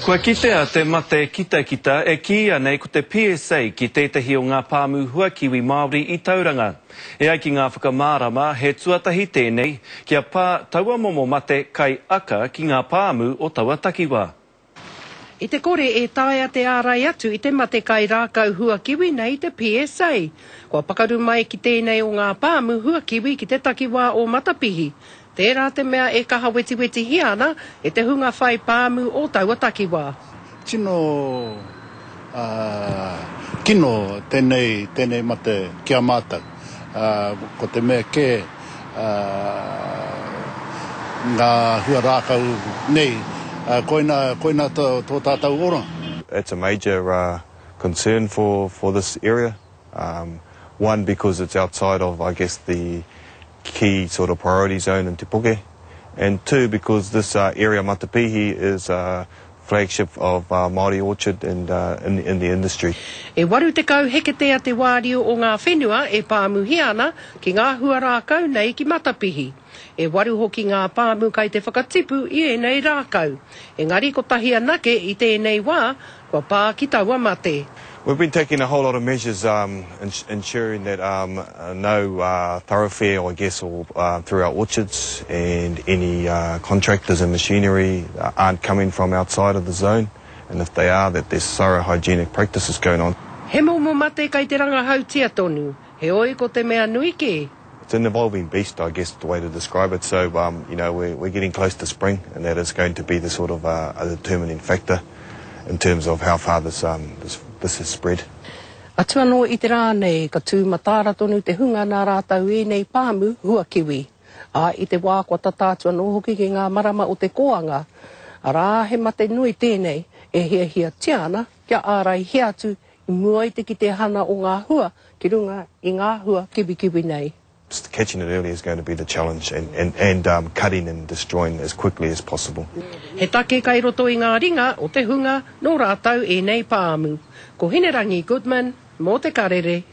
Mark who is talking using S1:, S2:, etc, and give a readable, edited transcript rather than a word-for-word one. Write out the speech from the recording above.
S1: Kua kitea te mate kitakita e kīia nei ko te PSA ki tētahi o ngā pāmu huakiwi Māori i Tauranga. E ai ki ngā whakamārama, he tuatahi tēnei kia pā taua momo mate kai aka ki ngā pāmu o taua takiwā.
S2: I te kore e taea te ārai atu i te mate kai rākau huakiwi nei te PSA. Kua pakaru mai ki tēnei o ngā pāmu huakiwi ki te takiwā o Matapihi. Tērā te mea e kaha wetiwetihia ana e te hunga whai pāmu o taua takiwā.
S3: Tino kino tēnei, tēnei mate ki a mātou. Ko te mea kē, ngā hua rākau nei, koina, koina tō tātou oranga.
S4: It's a major concern for, for this area. Um, one, because it's outside of, I guess, the key sort of priority zone in Te Puke. And two, because this uh, area, Matapihi, is uh, flagship of uh, Māori orchard and, uh, in, in the industry.
S2: E 80 heketea te wāriu o ngā whenua e pāmuhia ana ki ngā hua rākau nei ki Matapihi. E waru hoki ngā pāmu kai te whakatipu i ēnei rākau. Engari kotahi anake i tēnei wā kua pā ki taua mate.
S4: We've been taking a whole lot of measures um, ensuring that um, no uh, thoroughfare, I guess, or, uh, through our orchards and any uh, contractors and machinery aren't coming from outside of the zone. And if they are, that there's thorough hygienic practices going on.
S2: He momo mate kai te rangahautia tonu, heoi ko te mea nui kē.
S4: It's an evolving beast, I guess, the way to describe it. So, um, you know, we're, we're getting close to spring, and that is going to be the sort of uh, a determining factor in terms of how far this, um, this, this has spread.
S2: Atu anō i te rā nei, ka tū mataara tonu te hunga nā rātou ēnei pāmu huakiwi. Ā, i te wā kua tata atu anō hoki ki ngā marama o te kōanga, arā, he mate nui tēnei e hiahiatia ana kia āraihia atu i mua i te kite hana o ngā hua ki runga i ngā hua kiwikiwi nei.
S4: Catching it early is going to be the challenge and, and, and um, cutting and destroying as quickly as possible.
S2: He take kai roto i ngā ringa o te hunga nō rātou ēnei pāmu. Ko Hinerangi Goodman mō Te Karere.